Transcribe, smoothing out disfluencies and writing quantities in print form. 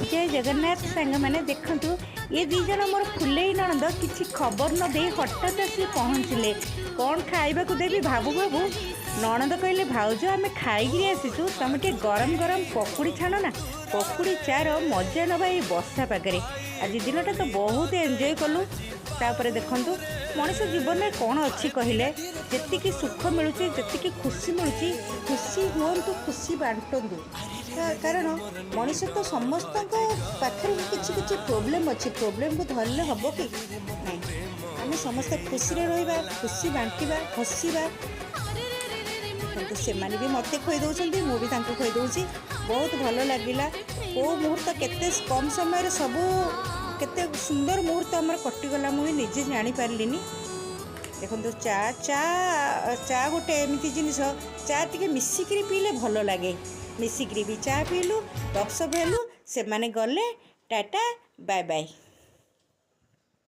ଜୟ ଜଗନ୍ନାଥ ସାଙ୍ଗମାନେ। ଦେଖନ୍ତୁ, ଏ ଦୁଇ ଜଣ ମୋର ଫୁଲେଇ ନଣନ୍ଦ। କିଛି ଖବର ନ ଦେଇ ହଠାତ୍ ଆସି ପହଞ୍ଚିଲେ। କ'ଣ ଖାଇବାକୁ ଦେବି ଭାବୁ ଭାବୁ ନଣନ୍ଦ କହିଲେ, "ଭାଉଜ, ଆମେ ଖାଇକିରି ଆସିଛୁ, ତମେ ଟିକେ ଗରମ ଗରମ ପକୁଡ଼ି ଛାଣ ନା, ପକୁଡ଼ି ଚାର ମଜା ନେବା ଏଇ ବର୍ଷା ପାଗରେ।" ଆଜି ଦିନଟା ତ ବହୁତ ଏନ୍ଜୟ କଲୁ। ତାପରେ ଦେଖନ୍ତୁ, ମଣିଷ ଜୀବନରେ କ'ଣ ଅଛି କହିଲେ? ଯେତିକି ସୁଖ ମିଳୁଛି, ଯେତିକି ଖୁସି ମିଳୁଛି, ଖୁସି ହୁଅନ୍ତୁ, ଖୁସି ବାଣ୍ଟନ୍ତୁ। କାରଣ ମଣିଷ ତ ସମସ୍ତଙ୍କ ପାଖରେ ବି କିଛି କିଛି ପ୍ରୋବ୍ଲେମ୍ ଅଛି। ପ୍ରୋବ୍ଲେମ୍କୁ ଧରିଲେ ହେବ କି ନାଇଁ? ଆମେ ସମସ୍ତେ ଖୁସିରେ ରହିବା, ଖୁସି ବାଣ୍ଟିବା, ହସିବା। କିନ୍ତୁ ସେମାନେ ବି ମୋତେ ଖୁଆଇ ଦେଉଛନ୍ତି, ମୁଁ ବି ତାଙ୍କୁ ଖୁଆଇ ଦେଉଛି। ବହୁତ ଭଲ ଲାଗିଲା। କେଉଁ ମୁହୂର୍ତ୍ତ କେତେ କମ୍ ସମୟରେ ସବୁ କେତେ ସୁନ୍ଦର ମୁହୂର୍ତ୍ତ ଆମର କଟିଗଲା, ମୁଁ ବି ନିଜେ ଜାଣିପାରିଲିନି। ଦେଖନ୍ତୁ, ଚା ଚା ଚା ଗୋଟେ ଏମିତି ଜିନିଷ, ଚା ଟିକେ ମିଶିକିରି ପିଇଲେ ଭଲ ଲାଗେ। ମିଶିକିରି ବି ଚା ପିଇଲୁ, ଗପସପ ହେଲୁ। ସେମାନେ ଗଲେ, ଟାଟା, ବାଏ ବାଏ।